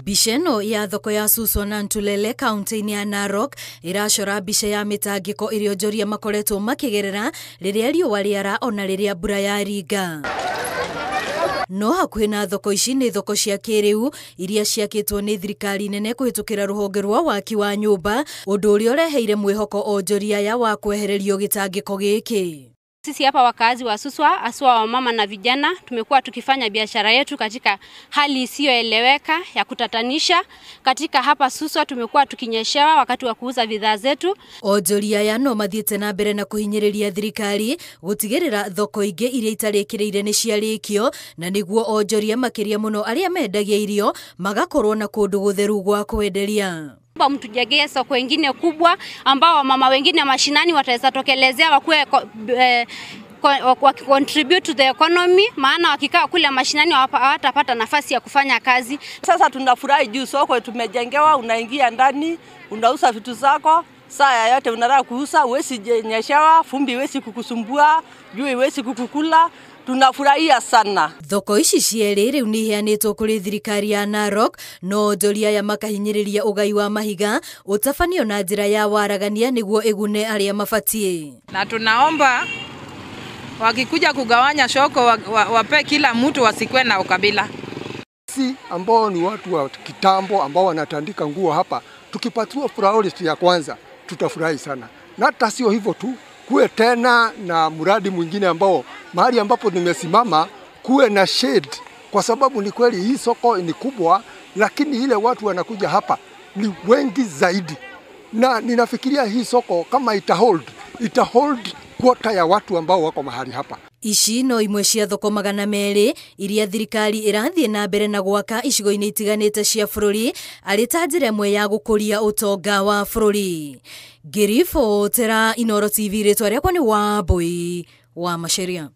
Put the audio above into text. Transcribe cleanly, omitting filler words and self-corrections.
Mbica ĩno ya thoko ya Suswa na Ntulele kaunti-inĩ ya Narok ĩracora mbica ya mĩtangĩko ĩrĩa onjoria makoretwo makĩgerera rĩrĩa riũa rĩara ona rĩrĩa mbura yaringa. No hakuhĩ na thoko ici nĩ thoko cia kĩrĩu iria ciakĩtwo nĩ thirikari nene kũhĩtũkĩra rũhonge rwa waki wa nyũmba, ũndũ ũrĩa ũreheire mwĩhoko onjoria aya wa kwehererio gĩtangĩko gĩkĩ. Sisi hapa wakazi wa Suswa, haswa wamama na vijana, tumekuwa tukifanya biashara yetu katika hali isiyoeleweka ya kutatanisha. Katika hapa Suswa tumekuwa tukinyeshewa wakati wa kuuza bidhaa zetu. Onjoria aya no mathiĩte na mbere na kũhinyĩrĩria thirikari gũtigĩrĩra thoko ingĩ iria itarĩkĩrĩire nĩ ciarĩkio, na nĩguo onjoria makĩria mũno arĩa mendagia irio magakorwo na kũndũ gũtheru gwa kwenderia. Mtujengee soko ingine kubwa ambao wamama wengine mashinani wataweza tokelezea wakuwe contribute to the economy, maana wakikaa kule mashinani hawatapata nafasi ya kufanya kazi. Sasa tunafurahi juu soko tumejengewa, unaingia ndani, unauza vitu zako, saa yote unataka kuuza, huwezi nyeshewa, vumbi huwezi kukusumbua, jua huwezi kukukula. Tunafurahia sana. Thoko ici cierĩ rĩu nĩ iheanĩtwo kũrĩ thirikari ya Narok, no onjoria aya makahinyĩrĩria ũgai wa mahiga ũtabanio na njĩra ya waragania nĩguo ĩgune arĩa mabatiĩ. Na tunaomba wakikuja kugawanya soko wape kila mtu, wasikwe na ukabila. Si ambao ni watu wa kitambo ambao wanatandika nguo hapa, tukipatiwa priority ya kwanza tutafurahi sana. Na hata sio hivyo tu, kuwe tena na mradi mwingine ambao mahali ambapo nimesimama kuwe na shade, kwa sababu ni kweli hii soko ni kubwa, lakini ile watu wanakuja hapa ni wengi zaidi, na ninafikiria hii soko kama itahold quota ya watu ambao wako mahali hapa. Ici no imwe cia thoko 200 iria thirikari ĩrathiĩ na mbere na gwaka icigo-inĩ itiganĩte cia bũrũri arĩ ta njĩra ĩmwe ya gũkũria ũtonga wa bũrũri. Ngĩribotera Inooro TV, rĩtwa rĩakwa nĩ Wambui wa Macharia.